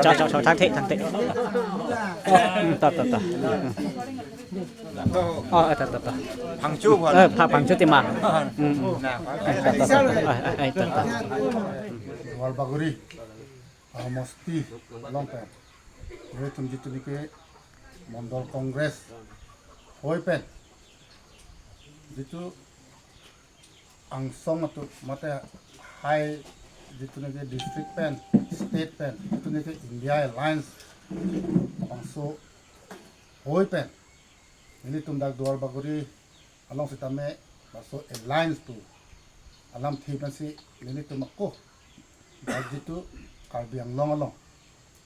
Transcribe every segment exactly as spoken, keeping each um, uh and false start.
Chok, chok, chok, thang thek, thang thek. Hmm, ta, ta, ta. Hmm. Oh, ta, ta, ta. Phangcho, eh, pha-, phangcho tema. Hmm, hmm. Eh, ta, ta, ta. Eh, eh, eh, ta, ta. Duarbagori, ah, mosti along pen, nelitum jitu niki Mondol Congress hoi pen, jitu angsong atum mate hai, jitu niki district pen, state pen, jitu niki India Alliance bangso hoi pen, nelitum dak Duarbagori along sitame laso alliance pu alamthe pensi nelitum ako dak jitu Karbi Anglong along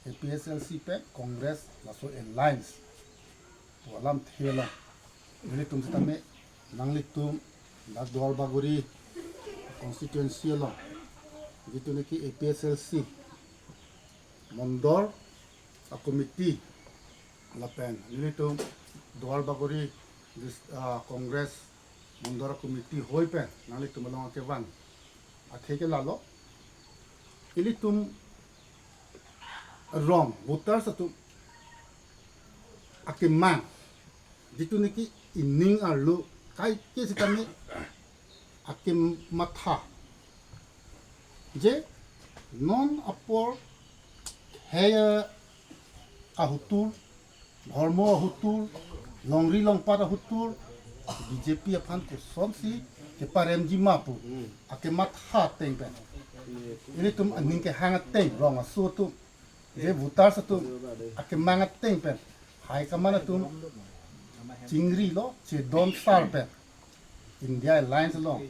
A P H L C pen Congress laso alliance pu alamthe along nelitum sitame nanglitum dak Duarbagori constituency along jitu niki A P H L C Mondol a-committee lapen nelitum Duarbagori dis-, ah, Congress Mondol a-committee hoi pen nanglitum along kevang athe ke lalo, ilitum rong voters atum akemang, jitu niki ining arlo kaike sitame akematha, je non apor khei ahutur, dhormo ahutur, longri longpat ahutur, B J P aphan kosonsi keparemji ma pu akematha ateng pen, ilitum aning kehang ateng, rong aso atum, je voters atum akemang ateng pen, high command atum chingrilo, chedon sar pen, India Alliance along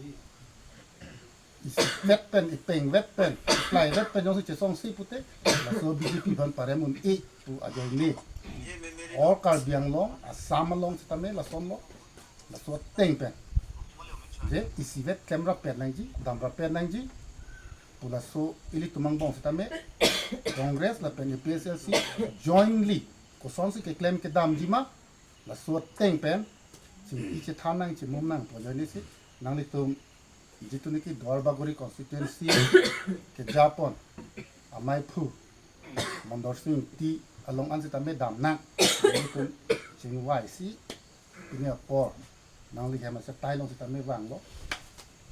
isivet pen, ipengvet pen, iklaivet pen jongsi chesongse pute, laso B J P aphan parem un-e pu ajoine. All Karbi Anglong, Assam along sitame lasonlo, laso ateng pen, je isivet klemrap pen nangji, damrap pen nangji pu laso ilitum angbong sitame Congress lapen A P H L C jointly kosonsi keklem kedamji ma, laso ateng pen chingki chethan nang, chimum nang pu ajoinesi nanglitum jitu niki Duarbagori constituency kejapon amaiphu Mondol Sing Ingti along an sitame dam nang, nanglitum chingvaisi pini apor nangli hem asetai along sitame vanglo.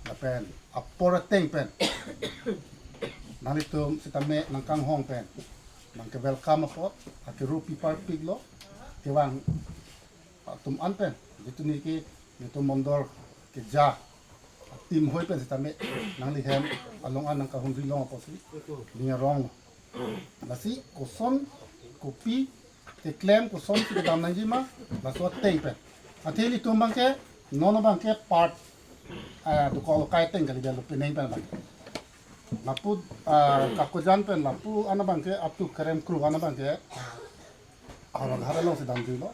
Lapen apor ateng pen nanglitum sitame nangkanghong pen nangke-welcome apot akerupi parpiklo. Kevang atum an pen, jitu niki nelitum Mondol keja a-team hoi pen sitame nangli hem along an nangkahumri long apotsi ning arong. Lasi koson kopi keklem, kosonsi kedam nangji ma, laso ateng pen. Athe ilitum abangke, non abangke part, ah, dokok kai ateng kali, dalo penang pen abang. Lapu, ah, Kakojan pen lapu an abangke, up to Kerem Kro an abangke Howraghat alongsi damjuilo.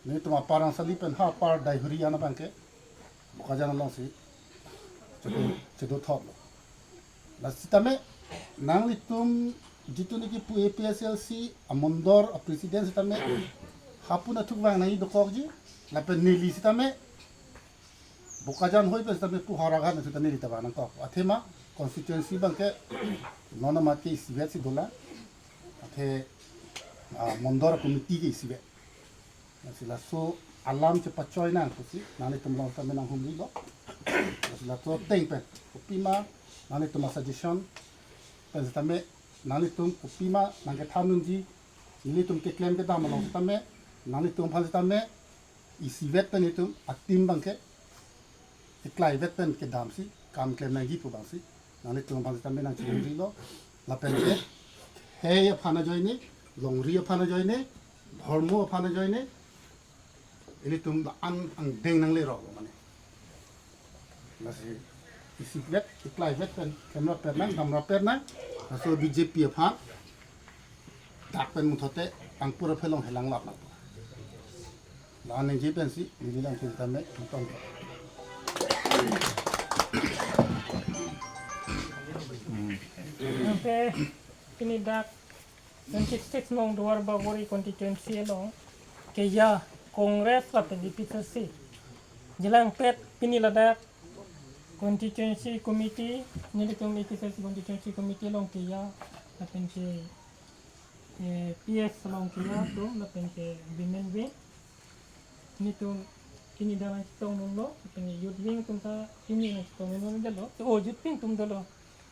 Nelitum apar Rangsali pen ha apar Daihuri an abangke Bokajan alongsi chedo, chedothoplo. La sitame nanglitum jitu niki pu A P H L C a-Mondol a-president sitame hapun athuk vang nangji dokokji, lapen neli sitame Bokajan hoi pen sitame pu Howraghat nang sitame neli ta vang nangkok. Athema constituency abangke non amat ke isivet si dolang. Athe, ah, Mondol committee ke isivet. Lasi laso alam chepachoi nang pusi nanglitum along sitame nanghumrilo. Lasi laso ateng pen kopima nanglitum a-suggestion pen sitame nanglitum kopima nangkethan unji, nelitum keklem kedam along sitame nanglitum aphan sitame isivet pen itum a-team abangke iklaivet pen kedamsi kam klem nangji pu abangsi nanglitum aphan sitame nangchihumrilo. Lapen ke khei aphan ajoine, longri aphan ajoine, dhormo aphan ajoine, ilitum la-an angdeng nanglerok mane. Lasi isivet, iklaivet pen klemrap pen nang, damrap pen nang, laso B J P aphan dak pen muthote angpur aphelong helang lap nang. La-an nangji pensi neli lang sitame anton. Ante pini dak twenty-six nong Duarbagori constituency along keja Congress lapen A P H L C Jelangpet pini ladak constituency committee, nelitum A P C C constituency committee along keja, lapen ke, eh, P S along keja atum, lapen ke women wing. Nelitum pini dak nangchetongdunlo, lapen ke youth wing atum ta pini nangchetongdunlo dolo. Oh, youth wing atum dolo.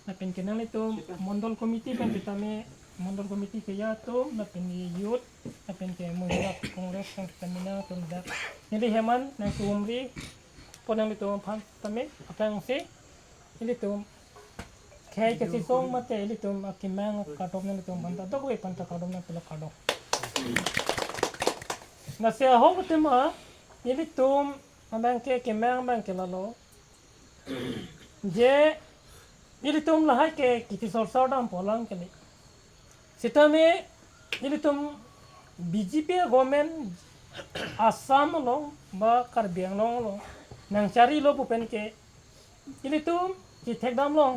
Lapen ke nanglitum mondol committee pen sitame, mondol committee keja atum, lapen ke youth, lapen ke Mahila Congress pen sitame nangtum dak neli heman nangtumri po nanglitum aphan sitame aphrangsi ilitum khei kachesong mate ilitum akemang kardom nanglitum aphan ta dokave aphan ta kardom nangpilo, kardom. Lasi ahok tema ilitum abang ke kemang abang ke lalo. Je ilitum lahai ke kiti sorsor dampo alam kali. Sitame ilitum B J P government Assam along ba Karbi Anglong along nangcharilo pu pen ke ilitum kethekdamlong.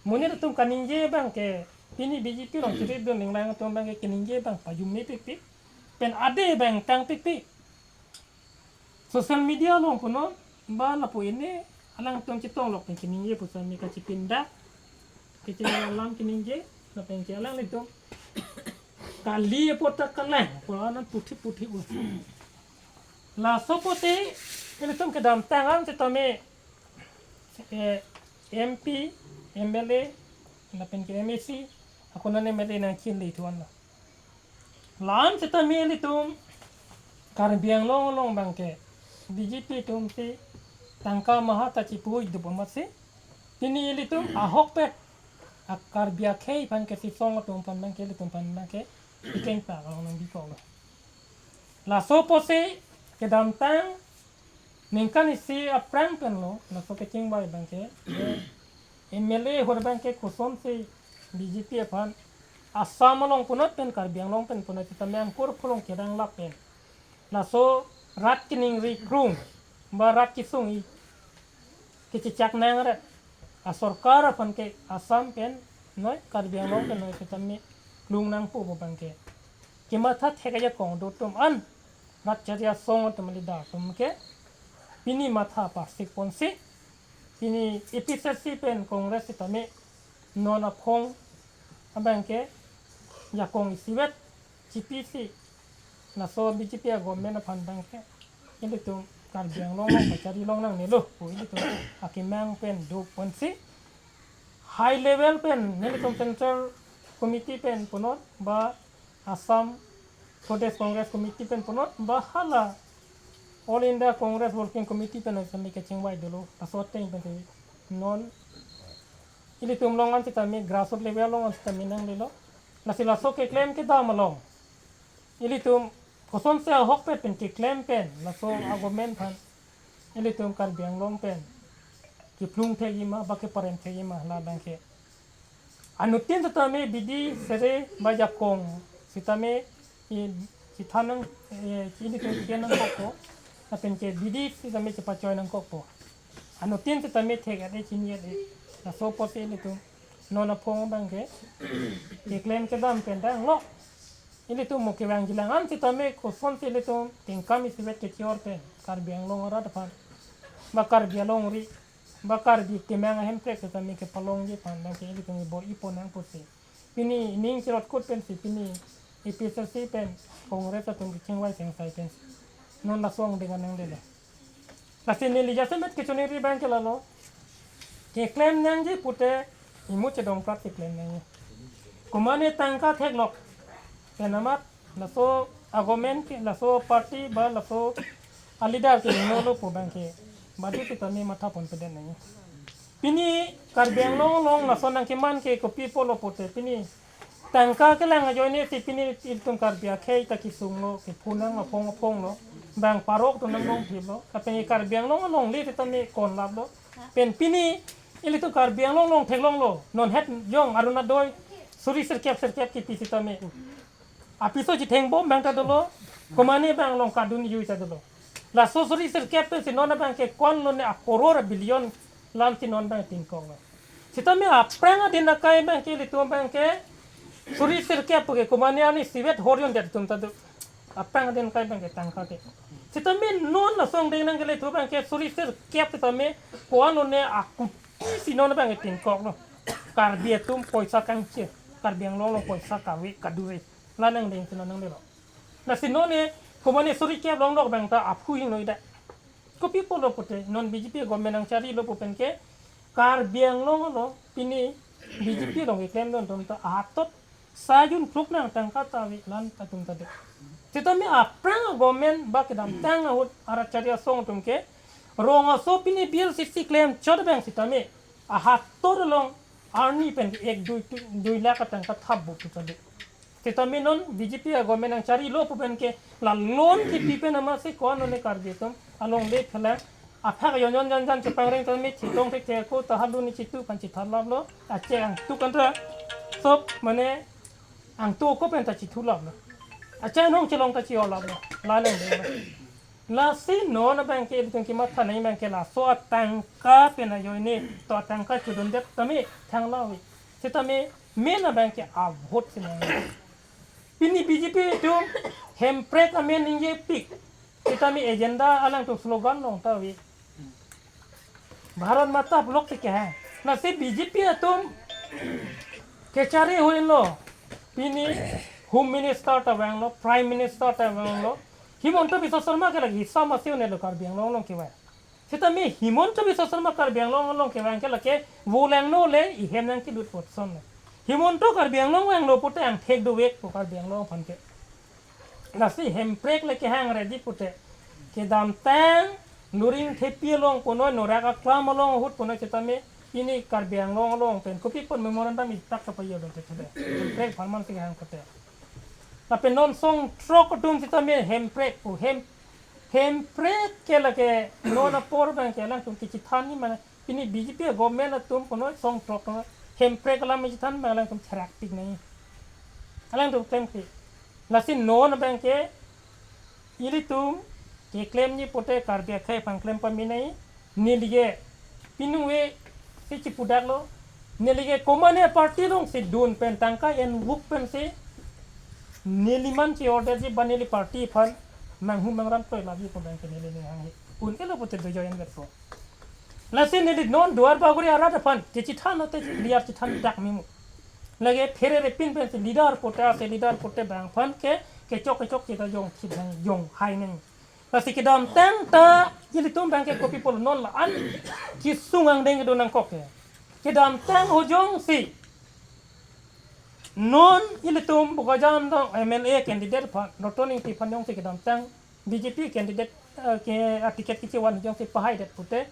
Monit atum kaningje abang ke pini B J P along chiri dun ninglang atum abang ke kaningje abang pajumne pikpik. Pen ade abang tang pikpik. Social media along punon, ba lapu ini alangtum chetonglok pen kaningje pu sami kachipindak, kachini alam kaningje, lapen ke alanglitum kali apot ta kalang, pu anan puthi puthi bo. Laso pote ilitum kedamtang an sitame, eh, M P, M L A, lapen ke M A C, ako nan M L A nangchinli thuan lo. La-an sitame ilitum Karbi Anglong along abang ke B J P atum si tangka maha ta chipuidup amatsi pini ilitum ahokpet a Karbi akhei aphan kachesong atum aphan abang ke ilitum aphan abang ke ikeng ta along nangbikoklo. Laso posi kedamtang ningkan isi aphrang pen lo, laso kachingvai abang ke, M L A ahut abang ke kosonsi B J P aphan Assam along punot pen Karbi Anglong pen punot sitame angkur pholong kerang lap pen. Laso rat kaningri krung, ba rat kesung-i kachechak nang rat. Asorkar aphan ke Assam pen noi, Karbi Anglong pen noi sitame klung nangpo pu abang ke. Kematha thek ajakong do atum an, rat chari asong atum leader atum ke pini matha parsik ponsi, pini A P C C pen Congress sitame non aphong abang ke jakong isivet chipisi, laso B J P a government aphan abang ke ilitum Karbi Anglong along pachari long nangnelo pu ilitum akemang pen do ponsi, high level pen nelitum Central Committee pen punot ba Assam Pradesh Congress Committee pen punot ba hala All India Congress Working Committee pen sitame kachingvai dolo, laso ateng pen non ilitum along an sitame grassroots level along an sitame nanglelo. Lasi laso keklem kedam along ilitum kosonsi ahokpet pen keklem pen laso a government aphan ilitum Karbi Anglong pen keplung thekji ma ba keparem thekji ma, la abang ke. Anuttin sitame bidi sere ba jakong sitame i chithan nang, eh, ilitum kenangkokpo, lapen ke bidi sitame chepachoi nangkokpo. Anuttin sitame thek-et-e chini-et-e. Laso apotsi ilitum non aphong abang ke keklem kedam pen dang lo. Ilitum mo kevangjilang an sitame kosonsi ilitum tingkam isivet kechor pen Karbi Anglong arat aphan, ba Karbi alongri, ba Karbi kemang ahemprek sitame kepalongji aphan abang ke ilitum bor-i pon nang pusi, pini ning chirotkut pensi pini A P C C pen Congress atum kachingvai chengsai pensi non laso angdeng an nanglelo. Lasi neli jasemet kechoningri abang ke lalo. Keklem nangji pute imu chedongprat keklem nangji. Komane tangka theklok pen amat laso a government ke, laso party ba laso a leader ke nolo pu abang ke badu sitame matha ponpedet nangji. Pini Karbi Anglong along laso nangkeman ke kopi pulo pute pini tangka kelang ajoine si pini ilitum Karbi akhei ta kesunglo, kephunang aphong aphonglo, bang parok atum nanglongphitlo, lapen Karbi Anglong alongle sitame konlaplo. Pen pini ilitum Karbi Anglong along theklonglo, non het jong Arunodoi suri sirkep sirkep kipi sitame apiso chitheng bom abang ta dolo, komane abang along kadun jui ta dolo. Laso suri sirkep pensi non abang ke konlo ne a crore a billion lam si non abang tingkoklo. Sitame aphrang adin akai abang ke ilitum abang ke suri sirkep ke komane arni isivet hor-i-undet atum ta do. Aphrang adin akai abang ke tangka ke. Sitame non laso angdeng nangkele thu abangke suri sirkep sitame ko-an lone akuti si non abangke tingkoklo. Karbi atum poisa kangchir, Karbi Anglong along poisa kave kadure. La nangdeng si non nanglelo. Lasi non e, komane suri kep longlok abang ta aphu hingnoidak. Kopi pulo pute, non B J P government nangcharilo pu pen ke, Karbi Anglong along, pini B J P along keklemdun atum ta ahatot, sajun kluk nang tangka ta ave lan atum ta do. Sitame aphrang government ba kedamtang ahut arat chari asong atum ke, rong aso pini B L C C klemchot abang sitame, ahatot along arni pen ek dui, dui lakh atangka thap bo pu ta do. Sitame non B J P a government nangcharilo pu pen ke la loan kipi pen amatsi ko-an lone Karbi atum along le phelang aphak yon yon jan jan chepangreng tame chetong thek thek ko ta halu ni chitu pan chitharlaplo, ache angtuk antra sop mane angtuk ko pen ta chithulaplo, ache anong chelong ta chiolaplo, la nangdenglo. Lasi non abangke ilitum kematha nangji abangke laso atangka pen ajoine to atangka chodundet tame thanglo ave. Sitame main abangke avote si nangji. Pini B J P atum hemprek amen ningjepik. Sitame agenda alangtum slogan long ta ave. Bharat Mata puloksi kehang. Lasi B J P atum kechari huinlo. Pini Home Minister ta vanglo, Prime Minister ta vanglo. Himanta Biswa Sarma ke lake hisam asi unelo Karbi Anglong along kevang. Sitame Himanta Biswa Sarma Karbi Anglong along kevang ke lake volangno le ihem nangkelut potson le. Himanta Karbi Anglong vanglo pute angthek dovek po Karbi Anglong aphan ke. Lasi hemprek le kehang ready pute. Kedamtang Luring Thepi along punoi, Norak Aklam along ahut punoi sitame pini Karbi Anglong along pen kopi pon memorandum itak ta payo do te thede. Hemprek aphan man si kehang pute. Lapen non songthrok atum sitame hemprek pu hem, hemprek ke lake non apor abangke alangtum kechethan ni mane pini B J P government atum kono songthrok no hemprek alam chethan abang alangtum therakpik nangji. Alangtum klemkle. Lasi non abangke ilitum keklemji pute Karbi akhei aphan klem pame nangji. Neli ke pini ave si chipudaklo. Neli ke komane party along si dun pen tangka envuk pensi neli man che-order ji ba neli party aphan manghu mangram toi laji pu abangke neli ning hanghe. Unkelo pute dojo envetpo. Lasi neli non Duar Bagori arat aphan kechethan ate clear chethan dak memu. Lake pherere pin pensi leader pute ase leader pute abang aphan ke kechok kechok cheta jong chidang jong hai nang. Lasi kedamtang ta ilitum abangke kopi pulo non la-an kesung angdeng kedo nangkok ke. Kedamtang ahut jongsi non ilitum Bokajan along M L A candidate aphan, Roton Engti aphan jongsi kedamtang B J P candidate, eh, ke, ah, ticket kechevan jongsi pahaidet pute.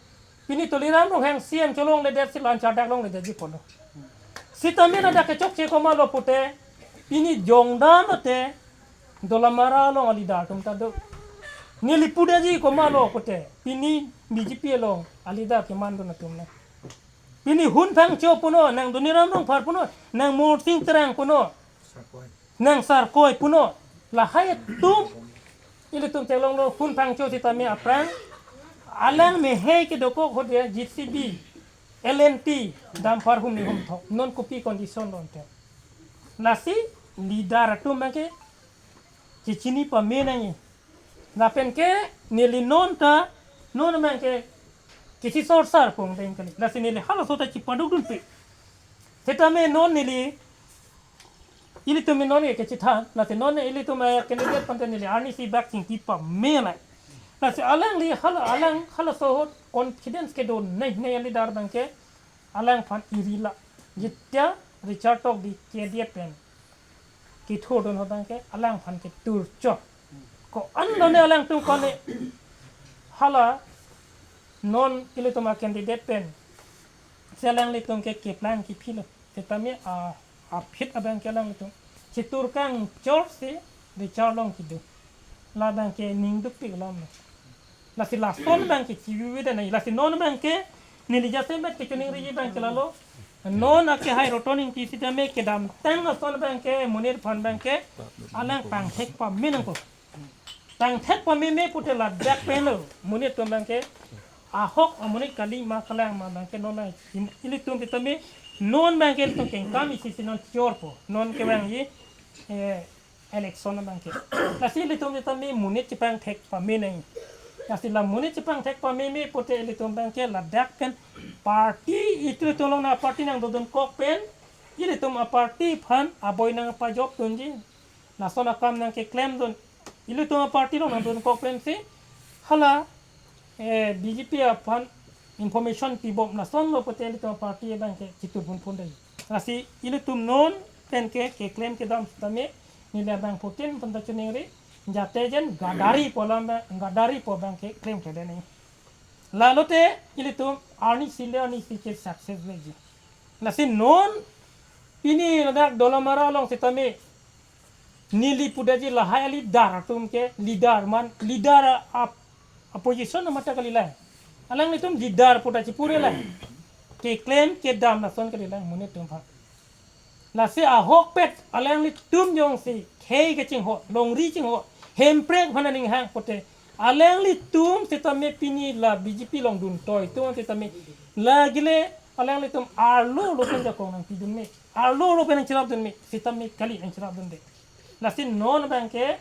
Pini Tuliram Ronghang C M cholongledet si la-an chardak longledetji pulo. Sitame ladak kechokche komatlo pute. Pini jongdam ate Dolamara along aleader atum ta do. Neli pudetji komatlo pute. Pini B J P along aleader kemandun atum ne. Pini Hun Phangcho punon, nang Doniram Rongphar punon, nang Morsing Terang punon, nang Sarkoi punon. Lahai atum ilitum theklonglo Hun Phangcho sitame aphrang alang mehei kedokok ahut ya J C B, L and T, dumper humni humthok. Non kopi condition lo ante. Lasi leader atum abangke chechini pame nangji. Lapen ke neli non ta, non abangke kisi sorsar pon deng kali. Lasi neli halaso ta chipadukdunpe. Sitame non neli, ilitum non ke kechethan, lasi non ilitum, eh, candidate aphan ta neli arnisi bak chingki pame nang. Lasi alangli hala, alang halaso ahut confidence kedo nai nai aleader abangke alangphan iri la. Jitya Richard Tokbi K D F pen kithurdun ahut abangke alangphan ketur chot. Ko-an lone alangtum kone hala non ilitum acandidate pen si alanglitum ke keplang kiphilo. Sitame a, aphit abangke alanglitum chitur kangchor si Richard along kedo. La abangke ning dukpik alam lo. Lasi lason abangke chivivi dan nai. Lasi non abangke neli jasemet kechoningriji abangke lalo. Non akehai Roton Engti sitame kedamtang ason abangke monit aphan abangke alang pangthek pame nangkok. Pangthek pameme pute ladak pen lo. Monit atum abangke ahok amonit kali ma kalang ma abangke non nai. Ilitum sitame non abangke ilitum kengkam isi si non chorpo. Non kevangji, eh, election abangke. Lasi ilitum sitame monit chepangthek pame nai. Lasi la monit chepangthek pameme pute ilitum abangke ladak pen party, ilitum along aparty nangdodunkok pen ilitum aparty aphan aboi nangpajokdunji. Lason akam nangkeklemdun. Ilitum aparty along nangdodunkok pensi hala eh, B J P aphan information pibom, lasonlo pute ilitum aparty abangke chitur phunphun dei. Lasi ilitum non penke keklem kedam sitame neli abangphutin penta choningri, jate jen gadari pu alam abang, gadari pu abangke klemkledet nai. Lalote ilitum arnisi le arnisi ke success veji. Lasi non pini ladak Dolamara along sitame neli pudetji lahai aleader atum ke, leader man, leader a, a, opposition mate kalilang. Alanglitum leader puta chipure lang. Keklem kedam lason kalilang monit atum aphan. Lasi ahokpet alanglitum jongsi khei kechingho, longri chingho, Hemprek aphan aning hang pute alanglitum sitame pini la B J P along duntoi atum sitame lagile alanglitum arlo lo pen jakong nangpidunme, arlo lo pen nangcherapdunme, sitame kali nangcherapdunde. Lasi non abangke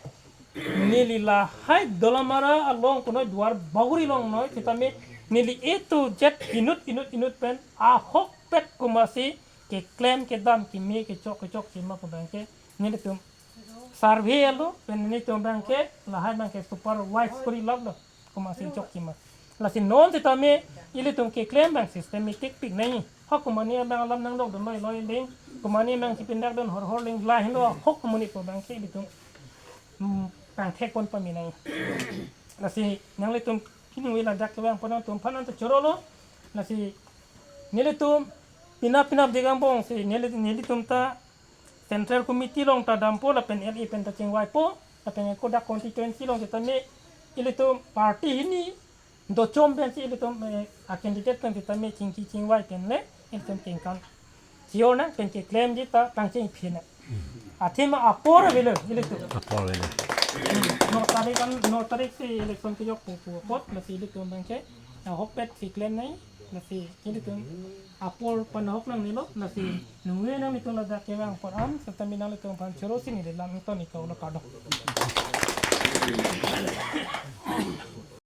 neli lahai Dolamara along punoi, Duarbagori along noi, sitame neli A to Z inut inut inut pen ahokpet komatsi keklem kedam keme kechok kechok kema pu abangke nelitum survey lo pen nelitum abangke lahai abangke supervise kori lap lo komatsi chok kema. Lasi non sitame ilitum keklem abang systematic pik nai. Ahok komane abang alam nangdokdun loiloi ling, komane abang chipindakdun horhor ling, lahelo ahok komane pu abangke ilitum, hmm, pangthek pon pame nai. Lasi nanglitum kini wi ladak kevang pon nangtum aphan nangta chorolo. Lasi nelitum pinap pinap dei angbongsi neli, nelitum ta Central Committee along ta dampo lapen L A pen ta chingvaipo, lapen kodak constituency along sitame ilitum party hini dochom pensi ilitum, eh, a candidate pen sitame chingki chingvai pen le ilitum kengkan. Chior nang pen keklemji ta pangcheng phin nang. Athema apor avelo ilitum. Apor avelo. No tarik an, no tarik si election kejok pu pu apot, lasi ilitum abangke ahokpet si klem nai, lasi ilitum apor panahok nangnelo, lasi nungve nanglitum ladak kevang apor an, sitame nanglitum aphan choro si neli lamtoni kau lo, kardom.